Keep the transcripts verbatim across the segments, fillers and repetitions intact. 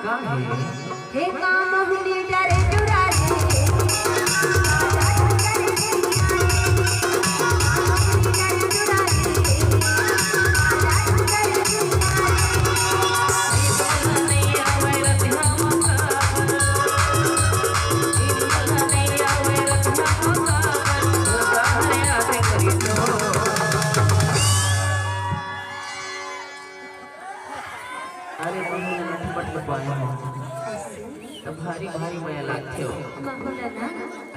का हे? हे का मोहनी डरे डुरा रे। अरे, मोहन नटपट पाए हो। त भारी भारी मया लागथे हो। माहौल ना।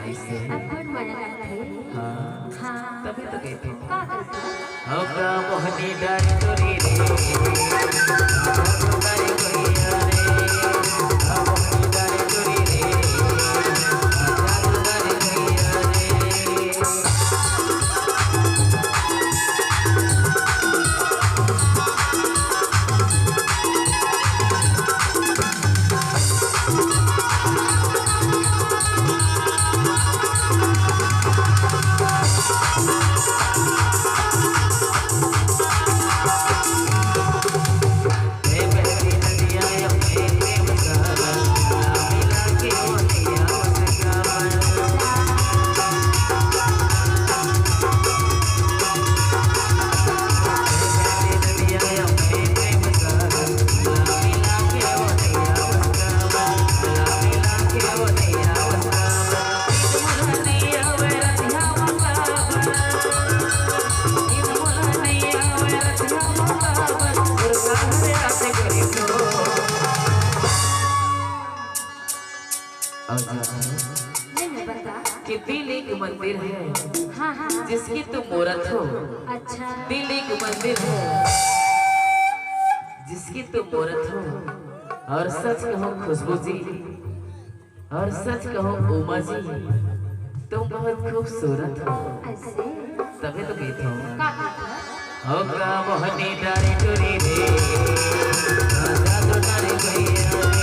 ऐसे। अब्बड़ मया लागथे। हाँ। हाँ। तभी तो कहते हो। का करते हो? हो का मोहनी डर चोरी रे। और जानते हो नहीं, नहीं, बता। कि दिल एक मंदिर है, हाँ, हाँ, हाँ। जिसकी तुम मूरत हो। अच्छा। दिल एक मंदिर है, जिसकी तुम मूरत हो। और सच कहूँ खुशबू जी, और सच कहूँ उमा जी, तुम बहुत खूबसूरत हो। ऐसे? तभी तो गीत हो। का गीत है? हो का मोहनी डारी टुरी रे, जादू डारी गैया रे।